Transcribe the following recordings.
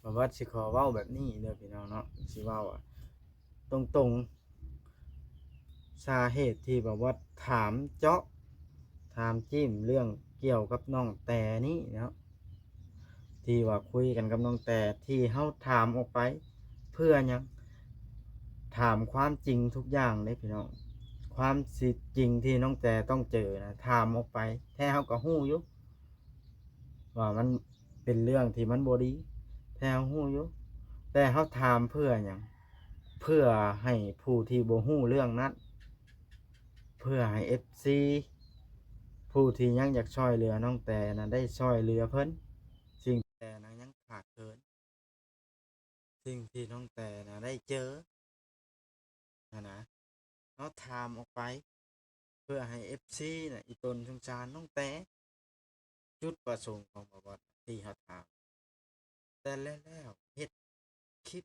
ບ່າວວັດຊິຂໍເວົ້າແບບນີ້ເດີພີ່ນ້ອງເນາະ ຊິເວົ້າ ອາ ຕົງໆ ສາເຫດທີ່ບ່າວວັດຖາມເຈາະ ຖາມຈີ້ມເລື່ອງກ່ຽວກັບນ້ອງແຕນີ້ເນາະ ທີ່ວ່າຄຸຍກັນກັບນ້ອງແຕ ທີ່ເຮົາຖາມອອກໄປເພື່ອຫຍັງ? ຖາມຄວາມຈິງທຸກຢ່າງເດ້ພີ່ນ້ອງ ຄວາມຊິ ຈິງທີ່ນ້ອງແຕຕ້ອງເຈີນະ ຖາມອອກໄປ ແທ້ເຮົາກໍຮູ້ຢູ່ ວ່າມັນເປັນເລື່ອງທີ່ມັນບໍ່ດີ ແທ້ເຮົາຮູ້ຢູ່ ແຕ່ເຮົາຖາມເພື່ອຫຍັງ? ເພື່ອໃຫ້ຜູ້ທີ່ບໍ່ຮູ້ເລື່ອງນັ້ນ ເພື່ອໃຫ້ເອັຟຊີ ຜູ້ທີ່ຍັງຢາກຊ່ອຍເຫຼືອນ້ອງແຕນະ ໄດ້ຊ່ອຍເຫຼືອເພິ່ນ ສິ່ງທີ່ແຕນະຍັງຂາດເຂີນ ສິ່ງທີ່ນ້ອງແຕນະໄດ້ເຈີຫັ້ນນະ ເຮົາຖາມອອກໄປ ເພື່ອໃຫ້ເອັຟຊີນະອີ່ຕົນສົງສານນ້ອງແຕ ຈຸດປະສົງຂອງບ່າວວັດທີ່ເຮົາຖາມ ແຕ່ແລ້ວໆເຮັດຄລິບ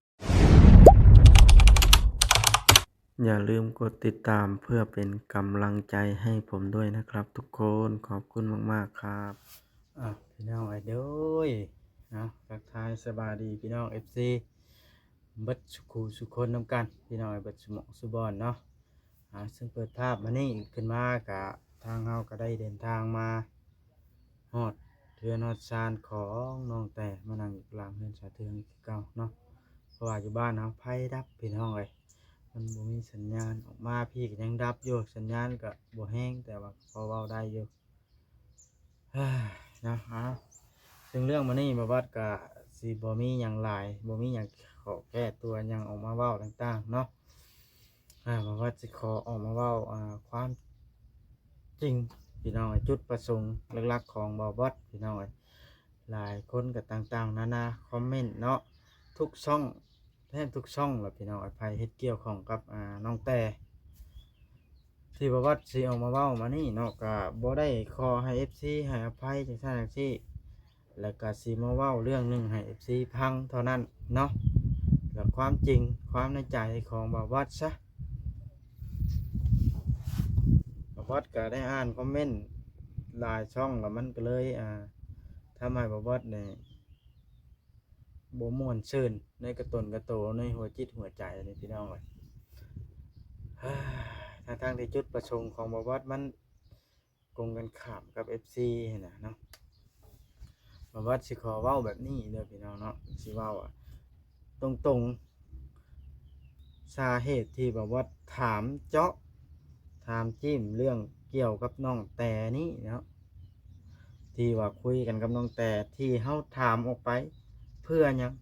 ຢ່າລືມກົດຕິດຕາມເພື່ອເປັນກຳລັງໃຈໃຫ້ຜົມດ້ວຍນະຄັບທຸກຄົນ ຂອບຄຸນມາກໆຄັບ. ອ່າ ພີ່ນ້ອງເອີຍ ໂດຍ ເນາະ ທັກທາຍສະບາຍດີພີ່ນ້ອງເອັຟຊີ ເບິດສຸຂູສຸຄົນນຳກັນ ພີ່ນ້ອງເອີຍ ເບິດສຸໝ່ອງສຸບ່ອນເນາະ. ອ່າ ເຊິ່ງເປີດພາບມານີ້ຂຶ້ນມາກະ ທາງເຮົາກະໄດ້ເດີນທາງມາຮອດເຮືອນຮອດຊານຂອງນ້ອງແຕ ມານັ່ງຢູ່ຫຼັງເຮືອນສາວເທືອງຄືເກົ່າເນາະ ເພາະວ່າຢູ່ບ້ານເຮົາໄຟດັບພີ່ນ້ອງເອີຍ ມັນບໍ່ມີສັນຍານ ອອກມາພີ້ກະຍັງດັບຢູ່ ສັນຍານກະບໍ່ແຮງ ແຕ່ວ່າພໍເວົ້າໄດ້ຢູ່. ເນາະ ເອົາ ເຊິ່ງເລື່ອງມື້ນີ້ບ່າວວັດກະຊິບໍ່ມີຫຍັງຫຼາຍ ບໍ່ມີຫຍັງຂໍແກ້ຕົວຫຍັງອອກມາເວົ້າຕ່າງໆເນາະ ອ່າ ບ່າວວັດຊິຂໍອອກມາເວົ້າ ອ່າ ຄວາມຈິງພີ່ນ້ອງເອີຍ ຈຸດປະສົງຫຼັກໆຂອງບ່າວວັດພີ່ນ້ອງເອີຍ ຫຼາຍຄົນກະຕ່າງໆນານາຄອມເມັນເນາະ ທຸກຊ່ອງ ແທບທຸກຊ່ອງລະພີ່ນ້ອງເອີຍ ໃຜເຮັດກ່ຽວຂ້ອງກັບ ອ່າ ນ້ອງແຕ ທີ່ບ່າວວັດຊິເອົາມາເວົ້າມານີ້ເນາະ ກະບໍ່ໄດ້ຂໍໃຫ້ເອັຟຊີໃຫ້ອະໄພຈັ່ງຊັ້ນຈັ່ງຊີ້ ແລ້ວກະຊິມາເວົ້າເລື່ອງໜຶ່ງໃຫ້ເອັຟຊີຟັງເທົ່ານັ້ນເນາະ ແລະຄວາມຈິງ ຄວາມໃນໃຈຂອງບ່າວວັດຊະ ບ່າວວັດກະໄດ້ອ່ານຄອມເມັນຫຼາຍຊ່ອງລະ ມັນກະເລີຍ ອ່າ ທຳໃຫ້ບ່າວວັດນີ້ ບໍ່ມ່ວນຊື່ນໃນກະຕົນກະໂຕ ໃນຫົວຈິດຫົວໃຈນີ້ພີ່ນ້ອງເອີຍ ທັງໆທີ່ຈຸດປະສົງຂອງບ່າວວັດມັນກົງກັນຂ້າມກັບເອັຟຊີຫັ້ນນະເນາະ ບ່າວວັດຊິຂໍເວົ້າແບບນີ້ເດີພີ່ນ້ອງເນາະ ຊິເວົ້າ ອາ ຕົງໆ ສາເຫດທີ່ບ່າວວັດຖາມເຈາະ ຖາມຈີ້ມເລື່ອງກ່ຽວກັບນ້ອງແຕນີ້ເນາະ ທີ່ວ່າຄຸຍກັນກັບນ້ອງແຕ ທີ່ເຮົາຖາມອອກໄປເພື່ອຫຍັງ?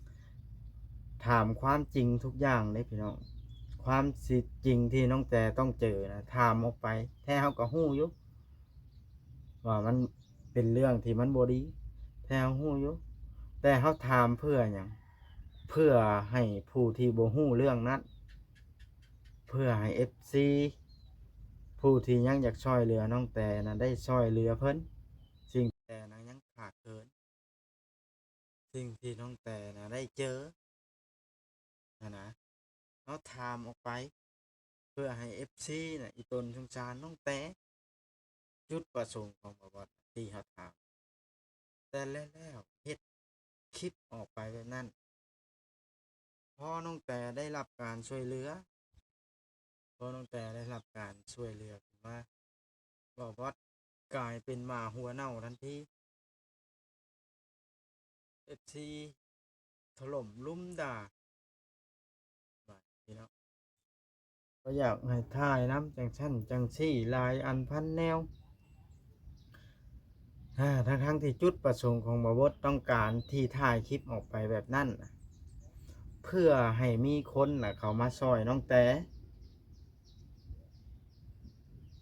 ຖາມຄວາມຈິງທຸກຢ່າງເດ້ພີ່ນ້ອງ ຄວາມຊິຈິງທີ່ນ້ອງແຕຕ້ອງເຈີນະ ຖາມອອກໄປ ແທ້ເຮົາກໍຮູ້ຢູ່ ວ່າມັນເປັນເລື່ອງທີ່ມັນບໍ່ດີ ແທ້ເຮົາຮູ້ຢູ່ ແຕ່ເຮົາຖາມເພື່ອຫຍັງ? ເພື່ອໃຫ້ຜູ້ທີ່ບໍ່ຮູ້ເລື່ອງນັ້ນ ເພື່ອໃຫ້ເອັຟຊີ ຜູ້ທີ່ຍັງຢາກຊ່ອຍເຫຼືອນ້ອງແຕນະ ໄດ້ຊ່ອຍເຫຼືອເພິ່ນ ສິ່ງແຕນະຍັງຂາດເຂີນ ສິ່ງທີ່ນ້ອງແຕນະໄດ້ເຈີຫັ້ນນະ ເຮົາຖາມອອກໄປ ເພື່ອໃຫ້ເອັຟຊີນະອີ່ຕົນສົງສານນ້ອງແຕ ຈຸດປະສົງຂອງບ່າວວັດທີ່ເຮົາຖາມ ແຕ່ແລ້ວໆເຮັດຄລິບອອກໄປແບບນັ້ນ ພໍນ້ອງແຕໄດ້ຮັບການຊ່ວຍເຫຼືອ ພໍນ້ອງແຕໄດ້ຮັບການຊ່ວຍເຫຼືອຂຶ້ນມາ ບ່າວວັດກາຍເປັນໝາຫົວເນົ່າທັນທີ ເອັຟຊີຖະຫຼົ່ມລຸມດ່າ ວ່າຊີ້ເນາະ ບໍ່ຢາກໃຫ້ຖ່າຍນຳ ຈັ່ງຊັ້ນຈັ່ງຊີ້ ຫຼາຍອັນພັນແນວ ອາ ທັງໆທີ່ຈຸດປະສົງຂອງບ່າວວັດຕ້ອງການທີ່ຖ່າຍຄລິບອອກໄປແບບນັ້ນ ເພື່ອໃຫ້ມີຄົນນະເຂົ້າມາຊ່ອຍນ້ອງແຕ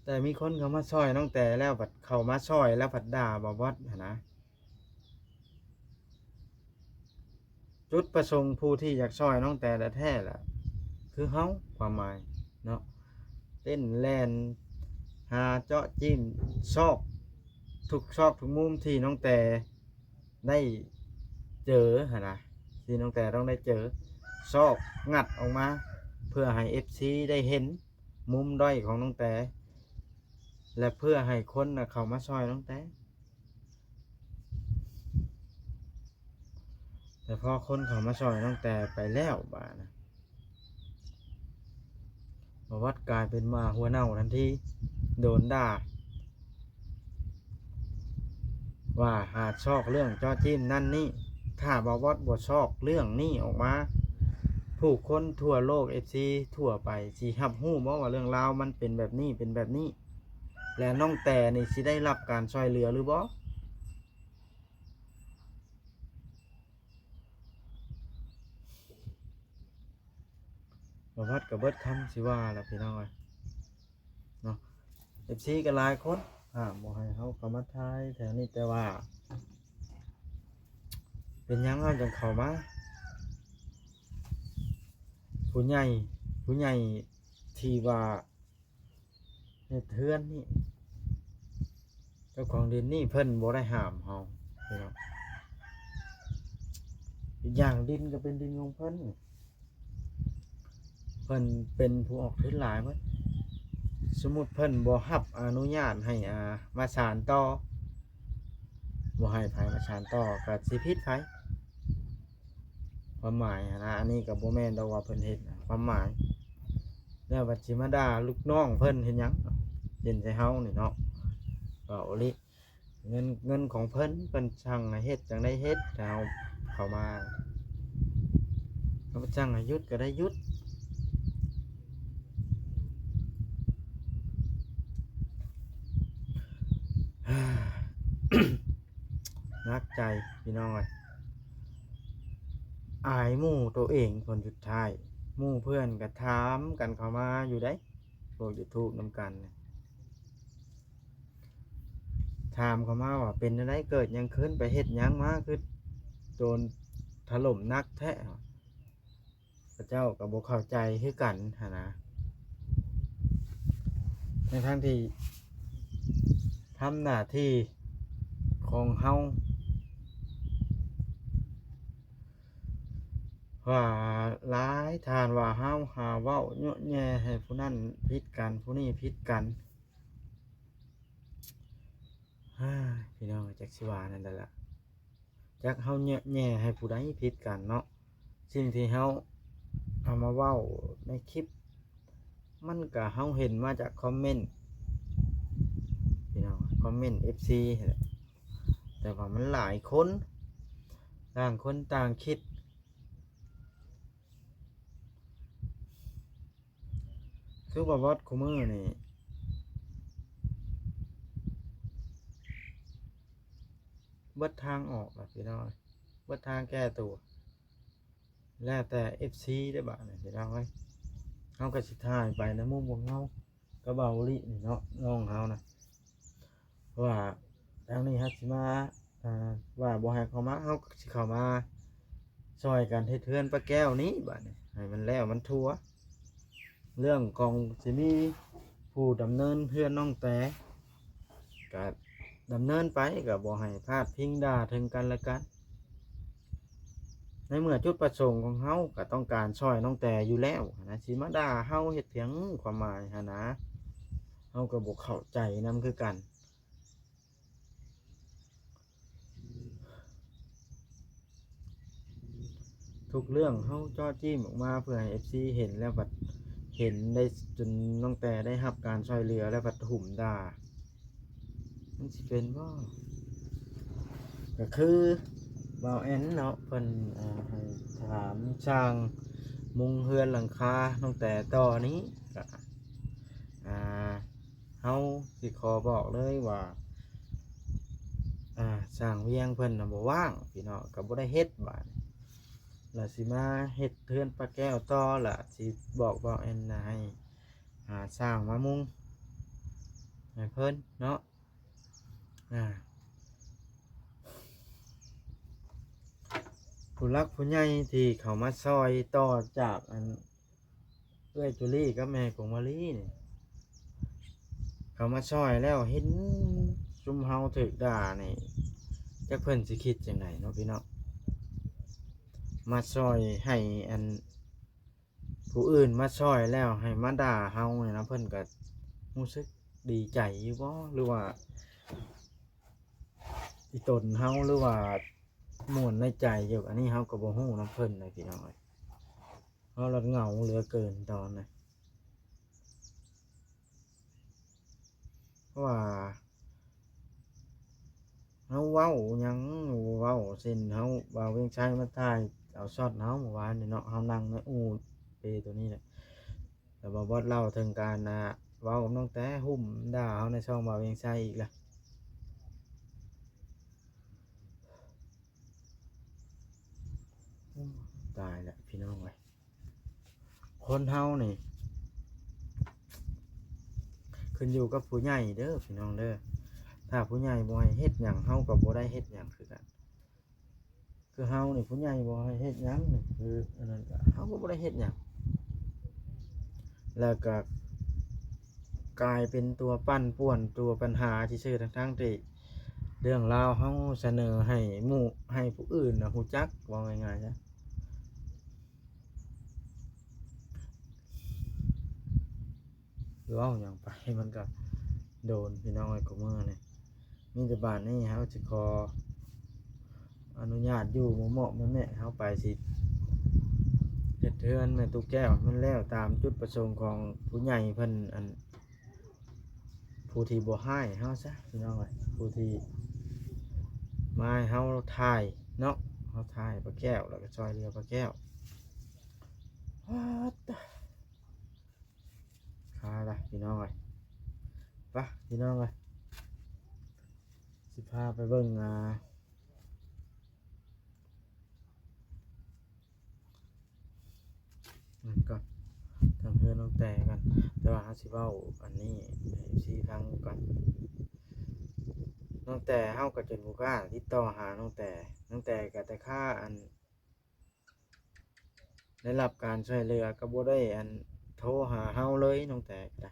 ແຕ່ມີຄົນເຂົ້າມາຊ່ອຍນ້ອງແຕແລ້ວ ພັດເຂົ້າມາຊ່ອຍແລ້ວພັດດ່າບ່າວວັດຫັ້ນນະ ຈຸດປະສົງຜູ້ທີ່ຢາກຊ່ອຍນ້ອງແຕແທ້ໆລະ ຄືເຮົາ ຄວາມໝາຍເນາະ ເຕັ້ນແລ່ນຫາເຈາະຈີ້ມຊອກ ທຸກຊອກທຸກມຸມທີ່ນ້ອງແຕໄດ້ເຈີຫັ້ນນະ ທີ່ນ້ອງແຕຕ້ອງໄດ້ເຈີ ຊອກງັດອອກມາ ເພື່ອໃຫ້ເອັຟຊີໄດ້ເຫັນມຸມດ້ອຍຂອງນ້ອງແຕ ແລະ ເພື່ອໃຫ້ຄົນນະເຂົ້າມາຊ່ອຍນ້ອງແຕ. ແຕ່ພໍຄົນເຂົ້າມາຊ່ອຍນ້ອງແຕ່ໄປແລ້ວບາດນະ ບ່າວວັດກາຍເປັນໝາຫົວເນົ່າທັນທີ ໂດນດ່າວ່າຫາຊອກເລື່ອງເຈາະຈີ້ມນັ້ນນີ້. ຖ້າບ່າວວັດບໍ່ຊອກເລື່ອງນີ້ອອກມາ ຜູ້ຄົນທົ່ວໂລກ ເອັຟຊີ ທົ່ວໄປຊິຮັບຮູ້ບໍ່ວ່າເລື່ອງລາວມັນເປັນແບບນີ້ ເປັນແບບນີ້ ແລະ ນ້ອງແຕ່ນີ້ຊິໄດ້ຮັບການຊ່ອຍເຫຼືອຫຼືບໍ່? ບໍ່ພັດກໍເບິດຄຳຊິວ່າລະພີ່ນ້ອງເອີຍເນາະ. ເອັຟຊີກໍຫຼາຍຄົນຫ້າມບໍ່ໃຫ້ເຮົາເຂົ້າມາຖ່າຍແຖວນີ້ ແຕ່ວ່າເປັນຫຍັງເຮົາຈັ່ງເຂົ້າມາ? ຜູ້ໃຫຍ່ ຜູ້ໃຫຍ່ທີ່ວ່າ ເຮັດເຮືອນນີ້ ເຈົ້າຂອງດິນນີ້ເພິ່ນບໍ່ໄດ້ຫ້າມເຮົາພີ່ນ້ອງ. ອີກຢ່າງດິນກໍເປັນດິນຂອງເພິ່ນ ເພິ່ນເປັນຜູ້ອອກທຶນຫຼາຍເບິດ. ສົມມຸດເພິ່ນບໍ່ຮັບອະນຸຍາດໃຫ້ ອ່າ ມາສານຕໍ່ ບໍ່ໃຫ້ໃຜມາສານຕໍ່ ກໍຊິຜິດໃຜ? ຄວາມໝາຍຫັ້ນນະ ອັນນີ້ກໍບໍ່ແມ່ນດອກວ່າເພິ່ນເຮັດນະ ຄວາມໝາຍ ແລ້ວບັດຊິມາດ່າລູກນ້ອງເພິ່ນເຮັດຫຍັງ? ເຫັນໃສ່ເຮົານີ້ເນາະ ເວົ້າອີ່ຫຼີ ເງິນ ເງິນຂອງເພິ່ນ ເພິ່ນສັ່ງໃຫ້ເຮັດຈັ່ງໃດເຮັດ ແຕ່ເຮົາເຂົ້າມາ ເຂົາສັ່ງໃຫ້ຢຸດກໍໄດ້ຢຸດ. ໜັກໃຈພີ່ນ້ອງເອີຍ ອາຍໝູ່ໂຕເອງ. ຜົນສຸດທ້າຍໝູ່ເພື່ອນກໍຖາມກັນເຂົ້າມາຢູ່ໃດ໋ ພວກ YouTube ນຳກັນນີ້ ຖາມເຂົ້າມາວ່າເປັນຈັ່ງໃດ ເກີດຫຍັງຂຶ້ນ ໄປເຮັດຫຍັງມາ ຄືໂດນຖະຫຼົ່ມໜັກແທ້. ເຂົາເຈົ້າກໍບໍ່ເຂົ້າໃຈຄືກັນຫັ້ນນະ ໃນທັງທີ່ທຳໜ້າທີ່ຂອງເຮົາ ວ່າຫຼາຍທ່ານວ່າເຮົາຫາເວົ້າເຍາະແຍ່ໃຫ້ຜູ້ນັ້ນຜິດກັນ ຜູ້ນີ້ຜິດກັນ. ພີ່ນ້ອງ ຈັກຊິວ່າແນວໃດລະ ຈັກເຮົາເຍາະແຍ່ໃຫ້ຜູ້ໃດຜິດກັນເນາະ. ສິ່ງທີ່ເຮົາເອົາມາເວົ້າໃນຄລິບ ມັນກະເຮົາເຫັນມາຈາກຄອມເມັນ ພີ່ນ້ອງ ຄອມເມັນ ເອັຟຊີ ຫັ້ນແຫຼະ ແຕ່ວ່າມັນຫຼາຍຄົນ ຕ່າງຄົນຕ່າງຄິດ. ຄືວ່າວັດຄູ່ມື້ນີ້ ເບິດທາງອອກລະພີ່ນ້ອງ ເບິດທາງແກ້ຕົວ ແລ້ວແຕ່ເອັຟຊີເດ້ບາດນີ້ພີ່ນ້ອງເອີຍ. ເຮົາກໍຊິຖ່າຍໄປໃນມຸມຂອງເຮົາ ກັບເບົາລິນີ້ເນາະ ນ້ອງເຮົານະ ວ່າທາງນີ້ເຮົາຊິມາ ອ່າ ວ່າບໍ່ໃຫ້ເຂົ້າມາ ເຮົາກໍຊິເຂົ້າມາຊ່ອຍກັນເຮັດເຮືອນປາແກ້ວນີ້ ບາດນີ້ໃຫ້ມັນແລ້ວມັນທົ່ວ ເລື່ອງຂອງຊິມີຜູ້ດຳເນີນເຮືອນນ້ອງແຕ ກະດຳເນີນໄປ ກະບໍ່ໃຫ້ພາດພິງດ່າເຖິງກັນແລະກັນ. ໃນເມື່ອຈຸດປະສົງຂອງເຮົາກະຕ້ອງການຊ່ອຍນ້ອງແຕຢູ່ແລ້ວຫັ້ນນະ ຊິມາດ່າເຮົາເຮັດຫຍັງ? ຄວາມໝາຍຫັ້ນນະ ເຮົາກໍບໍ່ເຂົ້າໃຈນຳຄືກັນ. ທຸກເລື່ອງເຮົາເຈາະຈີ້ມອອກມາເພື່ອໃຫ້ເອັຟຊີເຫັນ ແລ້ວບັດເຫັນໄດ້ຈົນນ້ອງແຕໄດ້ຮັບການຊ່ອຍເຫຼືອ ແລ້ວບັດຫຸ້ມດ່າ ມັນຊິເປັນບໍ່? ກໍຄືບ່າວແອນເນາະ ເພິ່ນ ອ່າ ໃຫ້ຖາມຊ່າງມຸງເຮືອນຫຼັງຄານ້ອງແຕຕໍ່ນີ້ ກໍ ອ່າ ເຮົາຊິຂໍບອກເລີຍວ່າ ອ່າ ຊ່າງວຽງເພິ່ນນະບໍ່ວ່າງພີ່ນ້ອງ ກໍບໍ່ໄດ້ເຮັດບາດນີ້ ລະຊິມາເຮັດເຮືອນປາແກ້ວຕໍ່ ລະຊິບອກບ່າວແອນນະໃຫ້ຫາຊ່າງມາມຸງໃຫ້ເພິ່ນເນາະ. ອ່າ ຜູ້ຫຼັກຜູ້ໃຫຍ່ທີ່ເຂົ້າມາຊ່ອຍຕໍ່ຈາກອັນ ເອື້ອຍຈູລີກັບແມ່ກົງມາລີນີ້ ເຂົາມາຊ່ອຍແລ້ວເຫັນຊຸມເຮົາຖືກດ່ານີ້ ຈັກເພິ່ນຊິຄິດຈັ່ງໃດເນາະພີ່ນ້ອງ. ມາຊ່ອຍໃຫ້ອັນ ຜູ້ອື່ນມາຊ່ອຍແລ້ວໃຫ້ມາດ່າເຮົານີ້ນະ ເພິ່ນກໍຮູ້ສຶກດີໃຈຢູ່ບໍ່ ຫຼືວ່າ ອີ່ຕົນເຮົາ ຫຼືວ່າ ມ່ວນໃນໃຈຢູ່. ອັນນີ້ເຮົາກໍບໍ່ຮູ້ນຳເພິ່ນເລີຍພີ່ນ້ອງເອີຍ. ເຮົາລະເຫງົາເຫຼືອເກີນຕອນນີ້ ເພາະວ່າເຮົາເວົ້າຫຍັງ ເວົ້າເຊັ່ນເຮົາ ບ່າວວຽງໄຊມາຖ່າຍເອົາຊັອດເຮົາມື້ວານນີ້ເນາະ, ເຮົານັ່ງໃນອູ່ເປໂຕນີ້ແຫຼະ ແລ້ວບ່າວບອດເລົ່າເຖິງການ ອ່າ ເວົ້າກັບນ້ອງແຕ ຫຸ້ມດ່າເຮົາໃນຊ່ອງບ່າວວຽງໄຊອີກລະ. ໂອ້ ຕາຍລະພີ່ນ້ອງເອີຍ. ຄົນເຮົານີ້ຂຶ້ນຢູ່ກັບຜູ້ໃຫຍ່ເດີພີ່ນ້ອງເດີ. ຖ້າຜູ້ໃຫຍ່ບໍ່ໃຫ້ເຮັດຫຍັງ ເຮົາກໍບໍ່ໄດ້ເຮັດຫຍັງຄືກັນ. ຄືເຮົານີ້ ຜູ້ໃຫຍ່ບໍ່ໃຫ້ເຮັດຫຍັງນີ້ ຄືອັນນັ້ນກໍ ເຮົາກໍບໍ່ໄດ້ເຮັດຫຍັງ. ແລ້ວກໍກາຍເປັນຕົວປັ່ນປ່ວນ ຕົວປັນຫາຊື່ໆ ທັງໆ ທີ່ເລື່ອງລາວເຮົາສະເໜີໃຫ້ໝູ່ ໃຫ້ຜູ້ອື່ນນະຮູ້ຈັກ ເວົ້າງ່າຍໆຊະ. ເວົ້າຫຍັງໄປມັນກໍໂດນພີ່ນ້ອງເອີຍ ກູເມືອນີ້. ມີແຕ່ບາດນີ້ເຮົາຊິຂໍອະນຸຍາດຢູ່ໝາະໆແມະໆ ເຮົາໄປຊິເຮັດເຮືອນແມ່ຕູ້ແກ້ວໃຫ້ມັນແລ້ວຕາມຈຸດປະສົງຂອງຜູ້ໃຫຍ່ເພິ່ນ ອັນ ຜູ້ທີ່ບໍ່ຮ້າຍເຮົາຊະພີ່ນ້ອງເອີຍ ຜູ້ທີ່ມາໃຫ້ເຮົາຖ່າຍເນາະ ເຮົາຖ່າຍປ້າແກ້ວ ແລ້ວກໍຊ່ອຍເຫຼືອປ້າແກ້ວ. ປາດຕະ ຄາລະພີ່ນ້ອງເອີຍ. ໄປພີ່ນ້ອງເອີຍ ຊິພາໄປເບິ່ງ ອ່າ ນັ້ນກ່ອນ ທາງເຮືອນນ້ອງແຕກ່ອນ. ແຕ່ວ່າເຮົາຊິເວົ້າອັນນີ້ໃຫ້ເອັຟຊີຟັງກ່ອນ. ນ້ອງແຕ ເຮົາກໍຈົນບໍ່ກ້າຕິດຕໍ່ຫານ້ອງແຕ. ນ້ອງແຕກໍແຕ່ຄ່າອັນ ໄດ້ຮັບການຊ່ວຍເຫຼືອກໍບໍ່ໄດ້ອັນໂທຫາເຮົາເລີຍ ນ້ອງແຕກໍໄດ້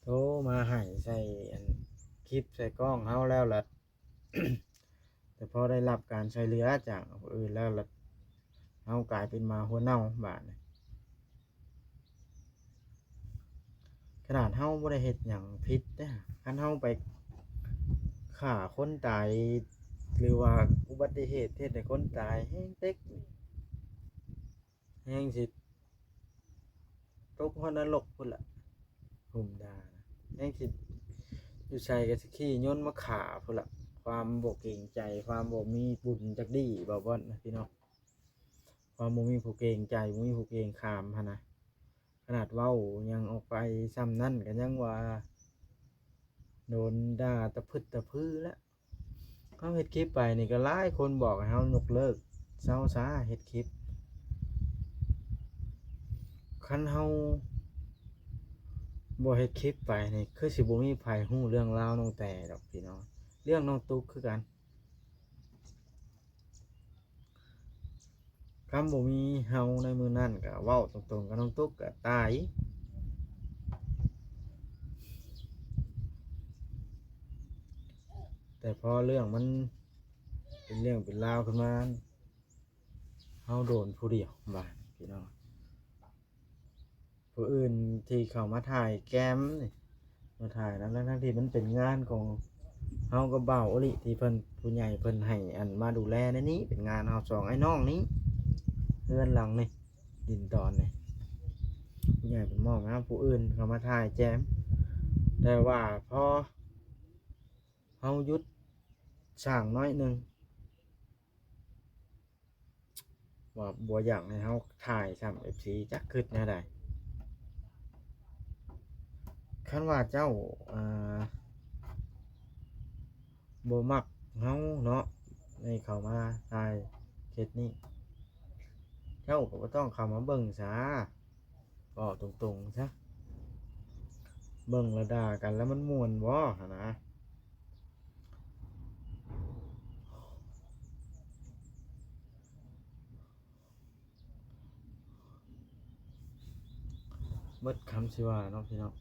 ໂທມາໃຫ້ໃສ່ອັນຄລິບໃສ່ກ້ອງເຮົາແລ້ວລະ ແຕ່ພໍໄດ້ຮັບການຊ່ວຍເຫຼືອຈາກຜູ້ອື່ນແລ້ວລະ ເຮົາກາຍເປັນໝາຫົວເນົ່າບາດນີ້. ຂະໜາດເຮົາບໍ່ໄດ້ເຮັດຫຍັງຜິດເດ້ ຄັນເຮົາໄປຂ້າຄົນຕາຍ ຫຼືວ່າອຸບັດຕິເຫດເຮັດໃຫ້ຄົນຕາຍ ແຮງເຕັກ ແຮງຊິຕົກຮອດນະລົກພຸ້ນລະ ຫຸ້ມດ່ານະ ແຮງຊິຢູ່ໃສກໍຊິຂີ່ຍົນມາຂ້າພຸ້ນລະ. ຄວາມບໍ່ເກງໃຈ ຄວາມບໍ່ມີບຸນຈັກດີ້ ເວົ້າບ່ອນນະພີ່ນ້ອງ ຄວາມບໍ່ມີຜູ້ເກງໃຈ ບໍ່ມີຜູ້ເກງຂາມຫັ້ນນະ. ຂະໜາດເວົ້າຫຍັງອອກໄປຊ່ຳນັ້ນກໍຍັງວ່າໂດນດ່າຕະພຶດຕະພືແລ້ວ. ເຮົາເຮັດຄລິບໄປນີ້ກໍຫຼາຍຄົນບອກໃຫ້ເຮົາຍົກເລີກ ເຊົາຊາເຮັດຄລິບ. ຄັນເຮົາບໍ່ເຮັດຄລິບໄປນີ້ ຄືຊິບໍ່ມີໃຜຮູ້ເລື່ອງລາວນ້ອງແຕດອກພີ່ນ້ອງ. ເລື່ອງນ້ອງຕຸກຄືກັນ ຄັນບໍ່ມີເຮົາໃນມື້ນັ້ນ ກໍເວົ້າຕົງໆກັບນ້ອງຕຸກກໍຕາຍ. ແຕ່ພໍເລື່ອງມັນເປັນເລື່ອງເປັນລາວຂຶ້ນມາ ເຮົາໂດນຜູ້ດຽວບາດນີ້ພີ່ນ້ອງ. ຜູ້ອື່ນທີ່ເຂົ້າມາຖ່າຍແກມນີ້ ມາຖ່າຍນຳ ທັງໆທີ່ມັນເປັນງານຂອງເຮົາກັບບ່າວໂອລິ ທີ່ເພິ່ນ ຜູ້ໃຫຍ່ເພິ່ນໃຫ້ອັນມາດູແລໃນນີ້ ເປັນງານເຮົາສອງອ້າຍນ້ອງນີ້ ເຮືອນຫຼັງນີ້ ດິນດອນນີ້ ຜູ້ໃຫຍ່ເພິ່ນມອບໃຫ້ເຮົາ. ຜູ້ອື່ນເຂົ້າມາຖ່າຍແຈມ ແຕ່ວ່າພໍເຮົາຢຸດສ້າງໜ້ອຍໜຶ່ງ ວ່າບໍ່ຢາກໃຫ້ເຮົາຖ່າຍຊ້ຳ ເອັຟຊີ ຈັກຄິດແນວໃດ. ຄັນວ່າເຈົ້າ ອ່າ ບໍ່ມັກເຮົາເນາະ ໃຫ້ເຂົ້າມາຖ່າຍເຂດນີ້ ເຈົ້າກໍບໍ່ຕ້ອງເຂົ້າມາເບິ່ງຊາ. ເວົ້າຕົງໆຊະ ເບິ່ງແລ້ວດ່າກັນແລ້ວມັນມ່ວນບໍ່ຫັ້ນນະ? ເບິດຄຳຊິວ່າເນາະພີ່ນ້ອງ.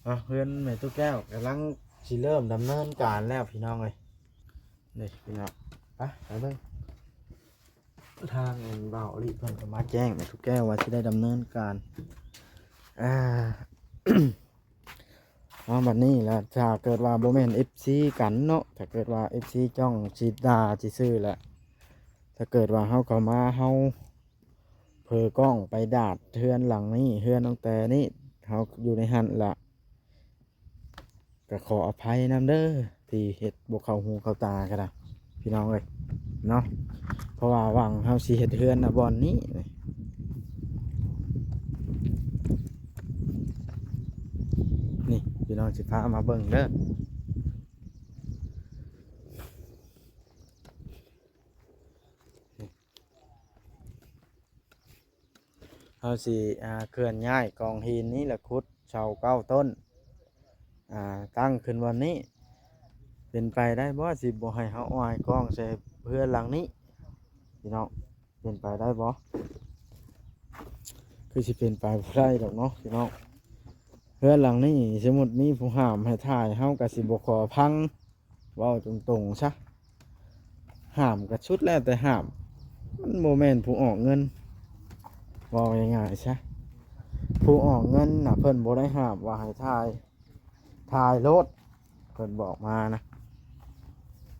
ອ່ະ ເຮືອນແມ່ຕູ້ແກ້ວກຳລັງຊິເລີ່ມດຳເນີນການແລ້ວພີ່ນ້ອງເອີຍ. ນີ້ພີ່ນ້ອງ ໄປ ໄປເບິ່ງ. ທາງອັນບ່າວອາລິເພິ່ນກໍມາແຈ້ງແມ່ຕູ້ແກ້ວວ່າຊິໄດ້ດຳເນີນການ ອ່າ ເອົາ ບັດນີ້ລະ ຖ້າເກີດວ່າບໍ່ແມ່ນເອັຟຊີກັນເນາະ ຖ້າເກີດວ່າເອັຟຊີຈ້ອງຊິດ່າຊື່ໆລະ ຖ້າເກີດວ່າເຮົາເຂົ້າມາ ເຮົາເຜີກ້ອງໄປດາດເຮືອນຫຼັງນີ້ ເຮືອນນ້ອງແຕນີ້ ເຮົາຢູ່ໃນຫັ້ນລະ ກໍຂໍອະໄພນຳເດີ ທີ່ເຮັດບໍ່ເຂົ້າຫູເຂົ້າຕາກໍໄດ້ ພີ່ນ້ອງເອີຍເນາະ ເພາະວ່າຫວັງເຮົາຊິເຮັດເຮືອນນະບ່ອນນີ້ ນີ້ພີ່ນ້ອງຊິພາມາເບິ່ງເດີ. ເຮົາຊິ ອ່າ ເຄື່ອນຍ້າຍກອງຫີນນີ້ ແລ້ວຂຸດເສົາເກົ້າຕົ້ນ ອ່າ ຕັ້ງຂຶ້ນບ່ອນນີ້. ເປັນໄປໄດ້ບໍ່ ຊິບໍ່ໃຫ້ເຮົາເອົາອ້າຍກ້ອງໃສ່ເຮືອນຫຼັງນີ້ ພີ່ນ້ອງ? ເປັນໄປໄດ້ບໍ່? ຄືຊິເປັນໄປບໍ່ໄດ້ດອກເນາະ ພີ່ນ້ອງ. ເຮືອນຫຼັງນີ້ ສົມມຸດມີຜູ້ຫ້າມໃຫ້ຖ່າຍ ເຮົາກໍຊິບໍ່ຂໍພັງ. ເວົ້າຕົງໆຊະ ຫ້າມກໍສຸດແລ້ວແຕ່ຫ້າມ ມັນບໍ່ແມ່ນຜູ້ອອກເງິນ ເວົ້າງ່າຍໆຊະ ຜູ້ອອກເງິນນະ ເພິ່ນບໍ່ໄດ້ຫ້າມວ່າໃຫ້ຖ່າຍ ຖ່າຍໂລດ ເພິ່ນບອກມານະ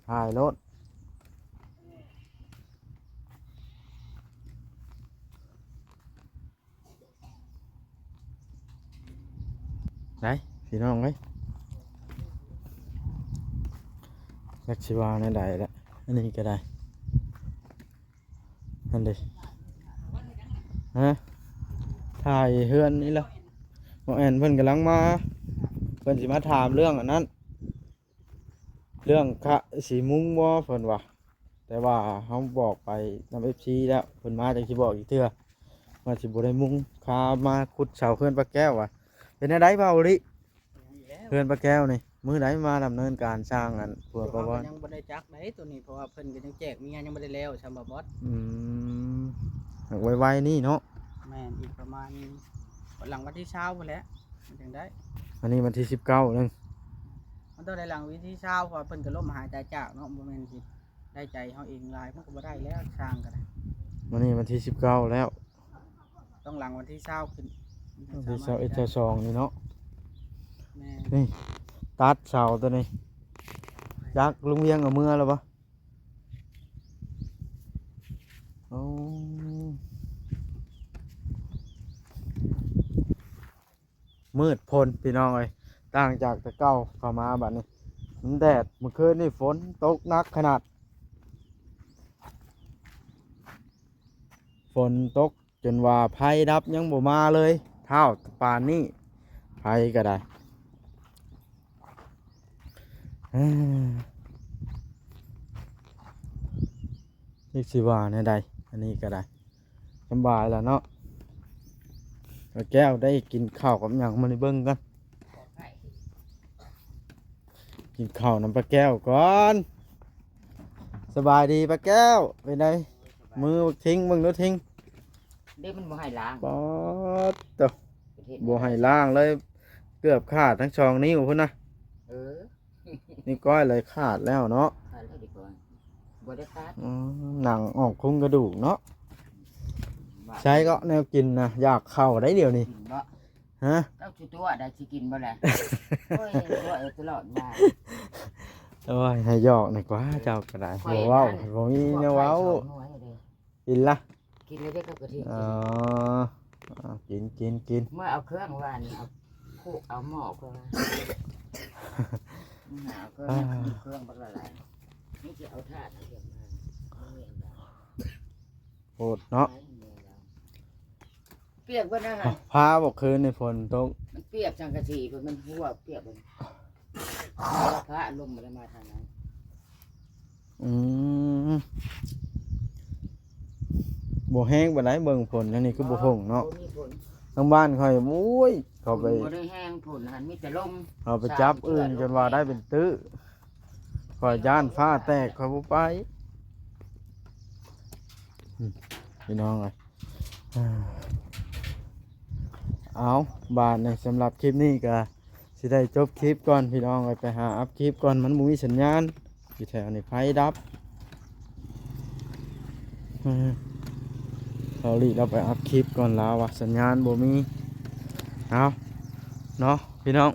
ຖ່າຍໂລດ. ໄດ້ພີ່ນ້ອງເອີຍ ຈັກຊິວ່າແນວໃດລະ ອັນນີ້ກໍໄດ້ ຫັ້ນເດ້ ຮະ ຖ່າຍເຮືອນນີ້ລະ ໝໍແອນເພິ່ນກຳລັງມາ ເພິ່ນຊິມາຖາມເລື່ອງອັນນັ້ນ ເລື່ອງຄະຊິມຸງບໍ່ ເພິ່ນວ່າ ແຕ່ວ່າເຮົາບອກໄປນຳເອັຟຊີແລ້ວ ເພິ່ນມາຈັ່ງຊິບອກອີກເທື່ອ ວ່າຊິບໍ່ໄດ້ມຸງ ຄາມາຂຸດເສົາເຮືອນປ້າແກ້ວວ່າ ເປັນແນວໃດບ່າວອີຫຼີ ເຮືອນປ້າແກ້ວນີ້ ມື້ໃດມາດຳເນີນການສ້າງອັນ ເພື່ອປະວ່າ ຍັງບໍ່ໄດ້ຈັກໃດໂຕນີ້ ເພາະວ່າເພິ່ນກໍຍັງແຈກເມຍ ຍັງບໍ່ໄດ້ແລ້ວຊຳບໍ່ບອດ. ອືມ ໄວໆນີ້ເນາະ. ແມ່ນ ອີກປະມານຫຼັງວັນທີຊາວພຸ້ນແຫຼະ ມັນຈັ່ງໄດ້ ອັນນີ້ວັນທີສິບເກົ້າໜຶ່ງ ມັນຕ້ອງໄດ້ຫຼັງວັນທີຊາວ ເພາະວ່າເພິ່ນກໍລົ້ມຫາຍຕາຍຈາກເນາະ ບໍ່ແມ່ນຊິໄດ້ໃຈເຮົາເອງຫຼາຍ ມັນກໍບໍ່ໄດ້ແລ້ວ ສ້າງກໍໄດ້. ມື້ນີ້ວັນທີສິບເກົ້າແລ້ວ ຕ້ອງຫຼັງວັນທີຊາວຂຶ້ນ ວັນທີຊາວເອັດ ຊາວສອງນີ້ເນາະ. ແມ່ນ ນີ້ ຕັດເສົາຕົວນີ້ ຈັກລຸງວຽງເອົາເມືອແລ້ວບໍ່? ໂອ້ ມືດຝົນພີ່ນ້ອງເອີຍ ຕ່າງຈາກແຕ່ເກົ່າເຂົ້າມາບັດນີ້ ມັນແດດ ມື້ຄືນນີ້ຝົນຕົກໜັກຂະໜາດ ຝົນຕົກຈົນວ່າໄຟດັບຍັງບໍ່ມາເລີຍ ທ້າວປານນີ້ໄຟກໍໄດ້. ຈັກຊິວ່າແນວໃດ ອັນນີ້ກໍໄດ້ ສຳບາຍແລ້ວເນາະ. ປ້າແກ້ວໄດ້ກິນເຂົ້າກັບຫຍັງ ມານີ້ເບິ່ງກັນ ກິນເຂົ້ານຳປ້າແກ້ວກ່ອນ. ສະບາຍດີປ້າແກ້ວ ເປັນໃດ ມືບັກທິງ ເບິ່ງດູທິງ ເດ້ ມັນບໍ່ໃຫ້ລ້າງ ປາດໂທ້ ບໍ່ໃຫ້ລ້າງເລີຍ ເກືອບຂາດທັງສອງນິ້ວພຸ້ນນະ. ເອີ ນິ້ວກ້ອຍເລີຍຂາດແລ້ວເນາະ ຂາດແລ້ວດີກວ່າ ບໍ່ໄດ້ຂາດ ອືມ ໜັງອອກໂຄງກະດູກເນາະ. ວ່າ ໃສເກາະແນວກິນນະ ຢາກເຂົ້າໄດ໋ດຽວນີ້ ກິນບໍ່? ຮະ ເຈົ້າຊິຕົວະໄດ້ ຊິກິນບໍ່ແລະ? ໂອ້ຍ ຕົວະເອົາຕະຫຼອດວ່າ ໂອ້ຍ ໃຫ້ຫຍອກໜ້ອຍກວ່າ ເຈົ້າກໍໄດ້ ບໍ່ເວົ້າ ບໍ່ມີແນວເວົ້າ ກິນລະ ກິນແລ້ວເດ້ກັບກະທິ ອໍ ກິນ ກິນ ກິນ ເມື່ອເອົາເຄື່ອງວ່ານີ້ ເອົາຄຸເອົາໝໍ້ກໍວ່າ ຫາເຄື່ອງ ເຄື່ອງບັກຫຼາຍໆ ນີ້ຊິເອົາຖາດເອົາຫຍັງມາ ໂພດເນາະ. ປຽກເບິດນະ ພາບໍ່ຄືນນີ້ຝົນຕົກ ມັນປຽກສັງກະສີ ມັນຮົ່ວປຽກເບິດ ຟ້າລົມບໍ່ໄດ້ມາທາງນັ້ນ. ອືມ ບໍ່ແຮງປານໃດ ເບິ່ງຝົນທາງນີ້ຄືບໍ່ທົ່ງເນາະ ບໍ່ມີຝົນ ທາງບ້ານຂ້ອຍ ໂອ້ຍ ເຂົ້າໄປ ບໍ່ໄດ້ແຮງ ຝົນຫັ້ນມີແຕ່ລົມ ເຂົ້າໄປຈັບອຶ່ງຈົນວ່າໄດ້ເປັນຕື້ ຂ້ອຍຢ້ານຟ້າແຕກ ຂ້ອຍບໍ່ໄປ ອືມ ພີ່ນ້ອງເອີຍ. ເອົາ ບາດນີ້ສຳລັບຄລິບນີ້ກໍຊິໄດ້ຈົບຄລິບກ່ອນ ພີ່ນ້ອງເອີຍ ໄປຫາອັບຄລິບກ່ອນ ມັນບໍ່ມີສັນຍານ ຢູ່ແຖວນີ້ໄຟດັບ. ເອົາ ເຮົາລີກເຮົາໄປອັບຄລິບກ່ອນ ລາວວ່າສັນຍານບໍ່ມີ. ເອົາ ເນາະພີ່ນ້ອງ.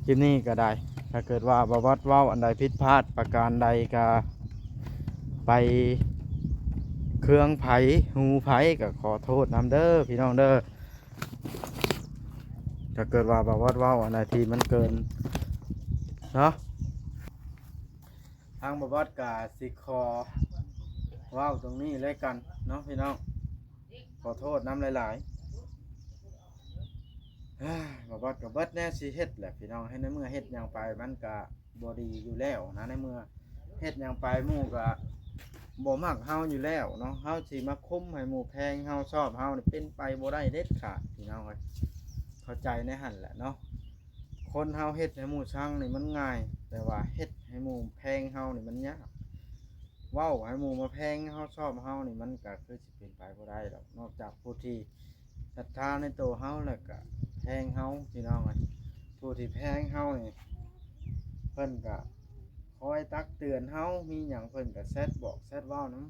ຄລິບນີ້ກໍໄດ້ ຖ້າເກີດວ່າບ່າວບອດເວົ້າອັນໃດຜິດພາດປະການໃດ ກໍໄປເຄືອງໃຜຫູໃຜ ກໍຂໍໂທດນຳເດີພີ່ນ້ອງເດີ. ຖ້າເກີດວ່າບ່າວບອດເວົ້າອັນໃດທີ່ມັນເກີນເນາະ ທາງບ່າວບອດກໍຊິຂໍເວົ້າຕົງນີ້ເລີຍກັນເນາະພີ່ນ້ອງ. ຂໍໂທດນຳຫຼາຍໆ. ບ່າວບອດກໍເບິດແນວຊິເຮັດແຫຼະພີ່ນ້ອງ. ໃຫ້ໃນເມື່ອເຮັດຫຍັງໄປມັນກໍບໍ່ດີຢູ່ແລ້ວນະ. ໃນເມື່ອເຮັດຫຍັງໄປໝູ່ກໍບໍ່ມັກເຮົາຢູ່ແລ້ວເນາະ. ເຮົາຊິມາຄຸມໃຫ້ໝູ່ແພງເຮົາ ຊອບເຮົານີ້ເປັນໄປບໍ່ໄດ້ເດັດຂາດພີ່ນ້ອງເອີຍ. ເຂົ້າໃຈໃນຫັ້ນແຫຼະເນາະ. ຄົນເຮົາເຮັດໃຫ້ໝູ່ຊັງນີ້ມັນງ່າຍ ແຕ່ວ່າເຮັດໃຫ້ໝູ່ແພງເຮົານີ້ມັນຍາກ. ເວົ້າໃຫ້ໝູ່ມາແພງເຮົາ ຊອບເຮົານີ້ ມັນກໍຄືຊິເປັນໄປບໍ່ໄດ້ດອກ. ນອກຈາກຜູ້ທີ່ສັດທາໃນໂຕເຮົາ ແລ້ວກໍແພງເຮົາພີ່ນ້ອງເອີຍ. ຜູ້ທີ່ແພງເຮົານີ້ ເພິ່ນກໍຄອຍຕັກເຕືອນເຮົາ ມີຫຍັງເພິ່ນກໍແຊັດບອກແຊັດເວົ້ານຳ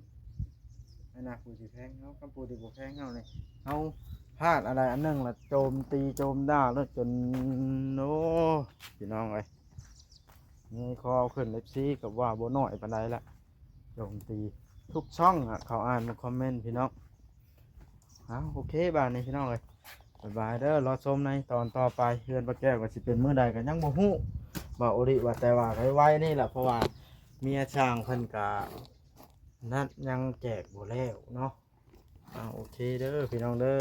ອັນນະ. ຜູ້ທີ່ແພງເຮົາກັບຜູ້ທີ່ບໍ່ແພງເຮົານີ້ ເຮົາພາດອັນໃດອັນໜຶ່ງລະໂຈມຕີໂຈມດ່າໂລດ ຈົນ ໂອ້ ພີ່ນ້ອງເອີຍ ເງີຍຄໍຂຶ້ນ ເອັຟຊີ ກໍວ່າບໍ່ນ້ອຍປານໃດລະ. ໂຈມຕີທຸກຊ່ອງອະ ເຂົາອ່ານໝົດຄອມເມັນພີ່ນ້ອງ. ເອົາ ໂອເຄ ບາດນີ້ພີ່ນ້ອງເອີຍ ບາຍບາຍເດີ. ລໍຊົມໃນຕອນຕໍ່ໄປ ເຮືອນປ້າແກ້ວກໍຊິເປັນມື້ໃດກໍຍັງບໍ່ຮູ້ ບ່າວໂອລິວ່າ. ແຕ່ວ່າໄວໆນີ້ລະ ເພາະວ່າເມຍຊ່າງເພິ່ນກະນັດຍັງແຈກບໍ່ແລ້ວເນາະ. ເອົາ ໂອເຄເດີພີ່ນ້ອງເດີ.